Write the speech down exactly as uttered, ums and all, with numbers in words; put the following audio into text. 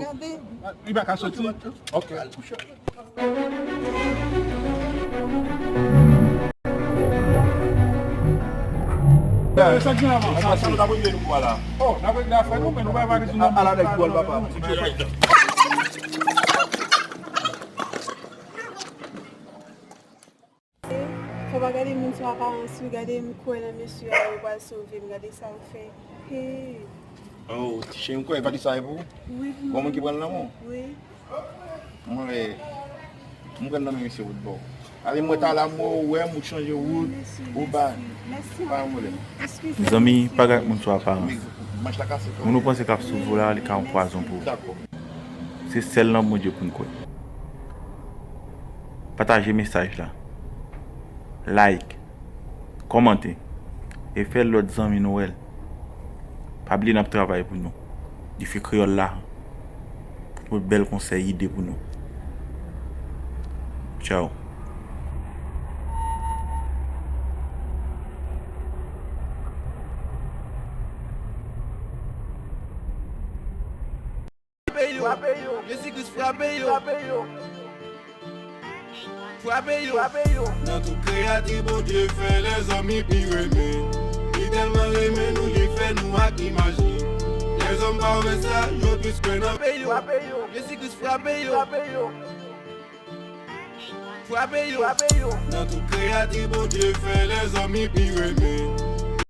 gade. Li pa ka soti? Ok. Fò pa gade moun sou aparans, wi, gade m kwè nan mesye a, yo pral sove m, gade sa yo fè. Hey. Oh, ti cheri, m kwè Vanessa e pou ou? Wi, pou mwen. Bon, moun ki pran l nan men w? Wi. Mwen, m pran nan men mesye wout bò. Ale mwen ta la, mwen wè m, ou chanje wout, ou ba. Mèsi, mèsi. Pa yon pwoblèm. Eskize m, zanmi, mesye. Pa gade moun sou aparans. Moun ou panse k ap sove w la, li ka yon pwazon pou ou. Dakò. Se sèl nan Bondye pou n kwè. Pataje mesaj la. Like, kòmante, e fè lòt zanmi nou wè l. Pa bliye n ap travay pou nou. Dife Kreyòl la pote bèl konsèy, ide pou nou. Tchao. Frape yo. Jezi Kris frape yo. Frape yo. Nan tout kreyati Bondye fè, lèzòm li pi renmen. Li tèlman renmen nou, li fè nou ak imaj li. Lèzòm pa wè sa, yo plis kwè nan frape yo. Jezi Kris frape yo. Frape yo. Nan tout kreyati Bondye fè, lèzòm li pi renmen.